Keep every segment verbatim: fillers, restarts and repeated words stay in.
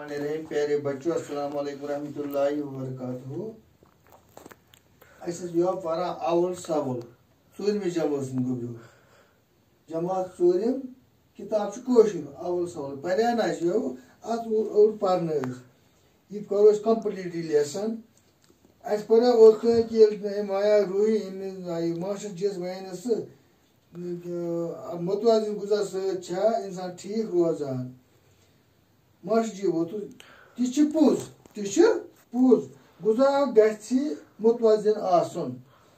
میرے پیارے بچوں، السلام علیکم ورحمۃ اللہ وبرکاتہ۔ اَسہِ ٲسۍ یہِ پَران اول سول، ژوٗرمِس جمٲژ ہُنٛد گوٚبریو۔ جماعت ژوٗرِم کِتاب چھِ کٲشِر، اول سول۔ پَرے نہ اَسہِ یہِ، اَتھ اوٚڑ پَرنہٕ أسۍ۔ یہِ کَرو أسۍ complete یہِ lesson۔ اَسہِ پَرے اوترٕ کہِ ییٚلہِ مےٚ مایا روٗحی أمِس آیہِ ماسٹر جِیَس وَنہِ سُہ، متوازن غذا سۭتۍ چھا اِنسان ٹھیٖک روزان؟ ماشٹر جی ووٚتُس، تہِ چھِ پوٚز، تہِ چھِ پوٚز۔ غذا گژھِ متوازن آسُن،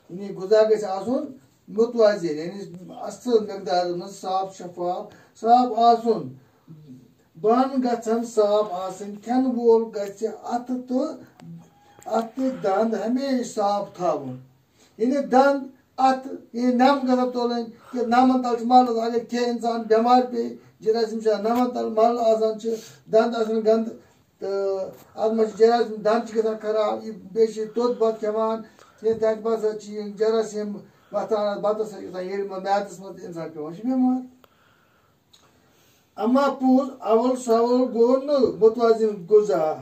یعنی غذا گژھِ آسُن متوازن، یعنی اصل مقدارس منٛز صاف شفاف، صاف آسُن۔ بانہٕ گژھن صاف آسٕنۍ، کھٮ۪ن وول گژھِ اَتھٕ تہٕ، اَتھٕ تہٕ دَنٛد ہمیشہِ صاف تھاوُن۔ یعنی دَنٛد اَتھٕ، یعنی نَم گژھن تُلٕنۍ، کہِ نَمَن تَل چھُ مَل آسان۔ اگر کینٛہہ اِنسان بٮ۪مار پیٚیہِ، جراثیم چھِ نَمَن تَل مَل آسان چھِ، دَنٛد آسان گنٛدٕ، تہٕ اَتھ منٛز چھِ جراثیم، دَنٛد چھِ گژھان خراب، یہِ بیٚیہِ چھِ توٚت بَتہٕ کھٮ۪وان، یہِ تَتہِ باسان چھِ یِم جراثیم وۄتھان اَتھ بَتَس سۭتۍ گژھان، ییٚلہِ منٛز میٛادَس منٛز اِنسان پٮ۪وان چھِ بٮ۪مار۔ اما پوٚز، اول سول گوٚو نہٕ متوازن غذا۔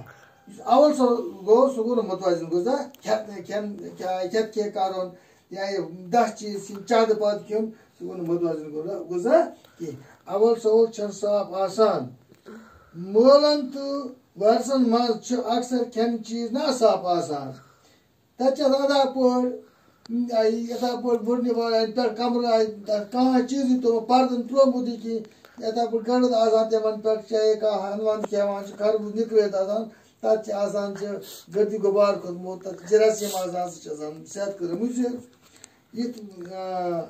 یُس اول سول گوٚو، سُہ گوٚو نہٕ متوازن غذا۔ کھٮ۪تھ، کھٮ۪ن، کھٮ۪-، کھٮ۪تھ کھے کَرُن، یا یہِ دَہ چیٖز کھیٚنۍ، چادٕ پادٕ کھیوٚن، سُہ گوٚو نہٕ متوازن غذا، غذا کینٛہہ۔ اول سول چھَنہٕ صاف آسان۔ مٲلَن تہٕ وَرسَن منٛز چھِ اکثر کھٮ۪ن چیٖز ناصاف آسان۔ تَتہِ چھِ آسان یِتھَے پٲٹھۍ، یِتھَے پٲٹھۍ وُڈنہِ وارٮ۪ن پٮ۪ٹھ کَمرٕ آسہِ، تَتھ کانٛہہ چیٖزٕے تِمو پَردَن ترٛوومُتٕے کِہیٖنۍ۔ یِتھَے پٲٹھۍ گَنٛڈٕ آسان تِمَن پٮ۪ٹھ، چاہے کانٛہہ ہَنٛد وَنٛد کھٮ۪وان چھُ، خربوٗز نِکلٲوِتھ آسان، تَتھ چھِ آسان چھِ گٔردِ غُبار کھوٚتمُت، تَتھ چھِ جراثیٖم آسان، سُہ چھِ آسان صحت خٲطرٕ مُضِر۔ یِتھ، آ،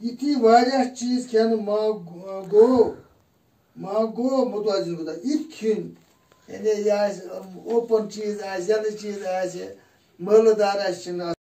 یِتھی واریاہ چیٖز کھٮ۪نہٕ ما گوٚو، ما گوٚو مُتوازِن غذا۔ یِتھ کھیٚنۍ، یعنی یہِ آسہِ اوپَن چیٖز آسہِ، یَلہٕ چیٖز آسہِ، مٲلہٕ دار آسہِ، چھِنہٕ